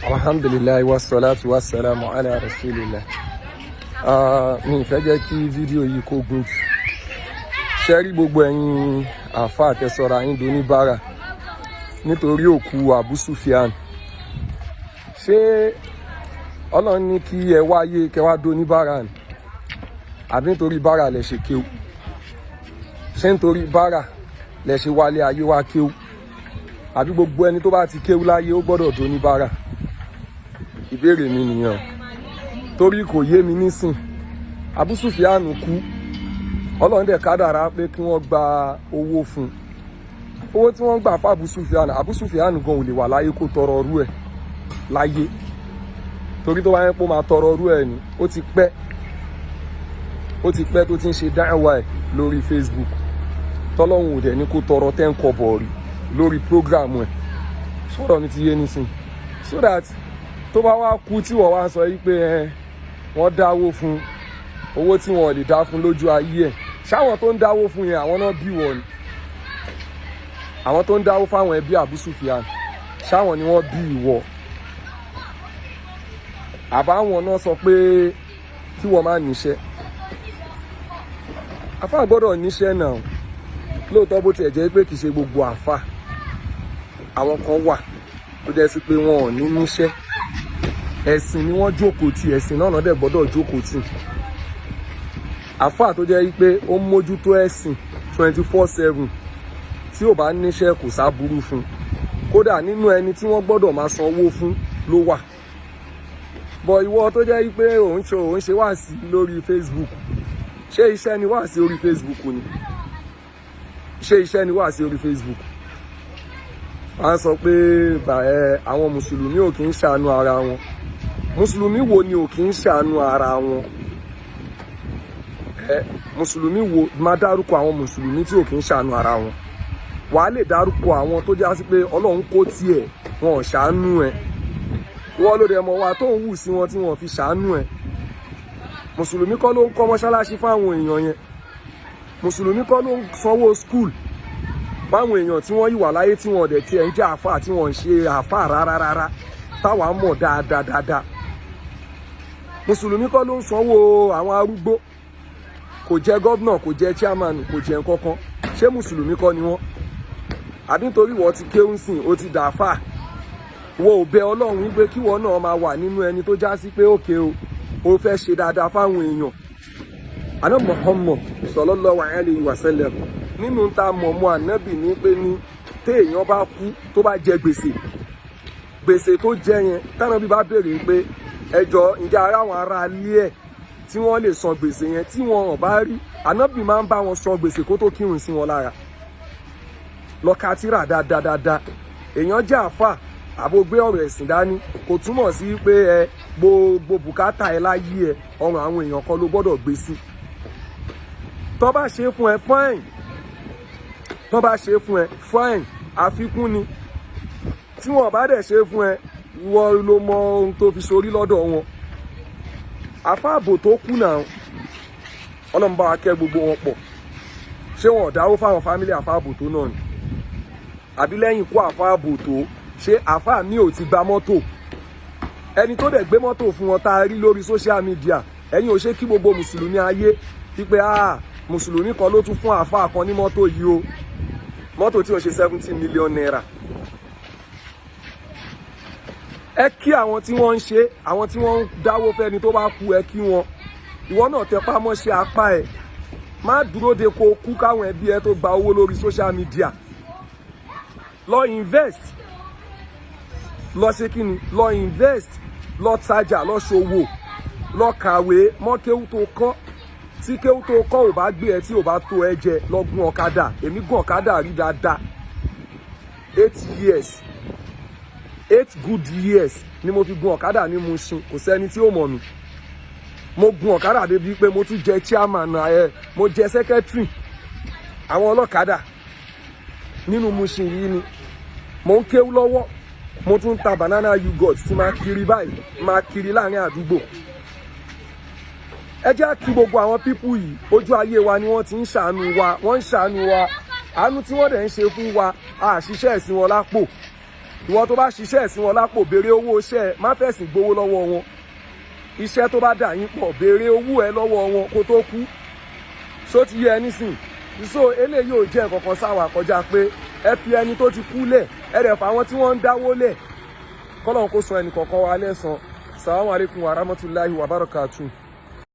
Alhamdulillahi wa salatu wa salamu ala rasulillah. Mi ì fẹ́ jẹ́ kí fídíò yìí kó gùn jù. Ṣe rí gbogbo ẹ̀yin àfa àtẹ̀sọ̀rọ̀ ayín doníbàárà nítorí òkú Abu Sufyan? Ṣé Ọlọ́run ní kí ẹ wáyé kẹ wá doníbàárà ni, àbí nítorí bára lẹ ṣe kéwú? Ṣé nítorí bára lẹ ṣe wálé ayé wá kéwú, àbí gbogbo ẹni tó bá ti kéwú láyé, ó gbọ́dọ̀ doníbàárà? Ìbéèrè mi nìyẹn, torí kò yé mi nísìn. Abu Sufyan kú, Ọlọ́run dẹ̀ kádàrá pé kí wọ́n gba owó fún un. Owó tí wọ́n gbà fún Abu Sufyan, Abu Sufyan gan ò lè wà láyé kó tọrọ ọrú ẹ̀ láyé, torí tó bá yẹn pé ó máa tọrọ ọrú ẹ̀ ni, ó ti pẹ́, ó ti pẹ́ tó ti ń ṣe dáhùn ẹ̀ lórí Facebook, tọ́lọ́hún ò dẹ̀ ní kó tọrọ 10 kọ́bọ̀ rí lórí program ẹ̀. Sọ̀rọ̀ mi ti yé nísìn? So that tó bá wá kú, tí wọ́n wá sọ yí pé ẹ wọ́n dáwó fún, owó tí wọ́n lè dá fún lójú ayé ẹ̀, ṣáwọn tó ń dáwó fún yẹn, àwọn náà bí wọ́n ni? Àwọn tó ń dáwó fáwọn ẹbí Abu Sufyan, ṣáwọn ni wọ́n bí ìwọ, àbáwọn náà sọ pé kí wọ́n má níṣẹ́? Àfáà gbọ́dọ̀ níṣẹ́ náà lóòótọ́, bó tiẹ̀ jẹ́ pé kì í ṣe gbogbo àfáà. Àwọn kan wà tó jẹ́ sí pé wọn ò ní níṣẹ́, ẹ̀sìn ni wọ́n jókòó tì, ẹ̀sìn náà náà dẹ̀ gbọ́dọ̀ jókòó tì. Àfáà tó jẹ́ pé ó ń mójútó ẹ̀sìn 24/7, tí ò bá níṣẹ́, kò sáburú fún. Kódà nínú ẹni tí wọ́n gbọ́dọ̀ máa san owó fún ló wà. Bọ̀ ìwọ tó jẹ́ pé òun ṣe wáàsí lórí Facebook, ṣé iṣẹ́ ni wáàsí orí Facebook ni? Ṣé iṣẹ́ ni wáàsí orí Facebook? Wọ́n á sọ pé àwọn mùsùlùmí ò kí ń ṣàánú ara wọn. Mùsùlùmí wo ni ò kí ń ṣàánú ara wọn? Ẹ mùsùlùmí wo? Máa dárúkọ àwọn mùsùlùmí tí ò kí ń ṣàánú ara wọn. Wàá lè dárúkọ àwọn tó já sí pé Ọlọ́run kó tiẹ̀, wọn ò ṣàánú ẹ. Wọ́n ló dẹ̀ mọ̀ wá tó ń wù sí wọn tí wọ́n fi ṣàánú ẹ. Mùsùlùmí kọ́ ló ń kọ́ mọ́ṣáláṣí fáwọn èèyàn yẹn? Mùsùlùmí kọ́ ló ń sanwó school fáwọn èèyàn tí wọ́n yìí wà láyé, tí wọ́n dẹ̀ tiẹ̀ ń jẹ́ àáfàá, tí wọ́n ń ṣe àáfàá rárá rárá, táwa mọ̀ dáadáa dáadáa? Mùsùlùmí kọ́ ló ń sanwó àwọn arúgbó? Kò jẹ́ governor, kò jẹ́ chairman, kò jẹ́ nǹkankan. Ṣé mùsùlùmí kọ́ ni wọ́n? Àbí nítorí wọ́n ti kéwú sìn, ó ti dàáfà, wọ́n ò bẹ Ọlọ́run wípé kí wọ́n náà máa wà nínú ẹni tó já sí pé òkè o, ó fẹ́ ṣe dáadáa fáwọn èèyàn? Àná Muhammad sallallahu alayhi wa sallam, nínú ta mọ̀mọ́ ànábì ní pé ní téèyàn bá kú, tó bá jẹ gbèsè, gbèsè tó jẹ yẹn, tánàbí bá béèrè pé, ẹjọ́, ǹjẹ́ ara àwọn ará ilé ẹ̀ tí wọ́n lè san gbèsè yẹn? Tí wọn ò bá rí, ànábì máa ń bá wọn san gbèsè kó tó kírun sí wọn lára. Lọ ka tírà dáadáa dáadáa. Èèyàn jẹ́ àfà àbò gbé ọ̀rọ̀ ẹ̀sìn dání, kò túmọ̀ sí pé ẹ gbogbo bùkátà ẹ láyé ẹ, ọrùn àwọn èèyàn kan ló gbọ́dọ̀ gbé sí. Tó bá ṣe fún ẹ, fine. Tó bá ṣe fún ẹ, fine, àfikún ni. Tí wọn bá dẹ̀ ṣe fún ẹ, ìwọ ló mọ ohun tó fi sorí lọ́dọ̀ wọn. Àfáàbò tó kú náà, Ọlọ́run bá wa kẹ́ gbogbo wọn pọ̀. Ṣé wọn ò dáwó fáwọn family àfáàbò tó náà ni? Àbí lẹ́yìn ikú àfáàbò tó, ṣé àfáà mi ò ti gba mọ́tò? Ẹni tó dẹ̀ gbé mọ́tò fún wọn tá a rí lórí social media, ẹ̀yin ò ṣe kí gbogbo mùsùlùmí ayé wípé, ah, mùsùlùmí kan ló tún fún àfáà kan ní mọ́tò yìí o, mọ́tò tí ó ṣe ₦70 million. Ẹ kí àwọn tí wọ́n ń ṣe, àwọn tí wọ́n ń dáwó fẹ́ni tó bá kú, ẹ kí wọn. Ìwọ náà tẹpá mọ́ṣẹ́ apá ẹ̀, má dúró de kó kú káwọn ẹbí ẹ tó gba owó lórí social media. Lọ invest, lọ ṣe kí ni, lọ invest, lọ tajà, lọ ṣòwò, lọ kàwé mọ́ kéwú tó kọ́. Tí kéwú tó kọ́ ò bá gbé ẹ, tí ò bá tó ẹ jẹ, lọ gun ọ̀kadà. Èmi gun ọ̀kadà rí dáadáa. 8 years, 8 good years ni mo fi gun ọ̀kadà ní Mushin. Kò sẹ́ni tí ó mọ̀ mí. Mo gun ọ̀kadà débi pé mo tún jẹ chairman ẹ, mo jẹ secretary àwọn ọlọ́kadà nínú Mushin yìí ni. Mo ń kéwú lọ́wọ́, mo tún ń ta banana yogurt tí máa kiri báyìí, máa kiri láàrin àdúgbò. Ẹ jẹ́ kí gbogbo àwọn people yìí, ojú ayé wa ni wọ́n ti ń ṣàánú wa, wọ́n ń ṣàánú wa. Àánú tí wọ́n dẹ̀ ń ṣe fún wa, àṣìṣe ẹ̀sìn wọn lápò. Ìwọ tó bá ṣiṣẹ́ sí wọn lápò, béèrè owó iṣẹ́ ẹ, má fẹ̀sìn gbowó lọ́wọ́ wọn. Iṣẹ́ tó bá dà yín pọ̀, béèrè owó ẹ lọ́wọ́ wọn kó tó kú. Ṣó ti yé ẹ nísìn? So eléyìí ò jẹ́ nǹkan kan sáwà kọjá pé ẹ fi ẹni tó ti kú lẹ̀, ẹ rẹ̀ fà àwọn tí wọ́n ń dáwó lẹ̀. Kọ́lọ́n kó san ẹnì kọ̀ọ̀kan wa lẹ́san. Salamu alaykum wa rahmatulahi wa barakatuh.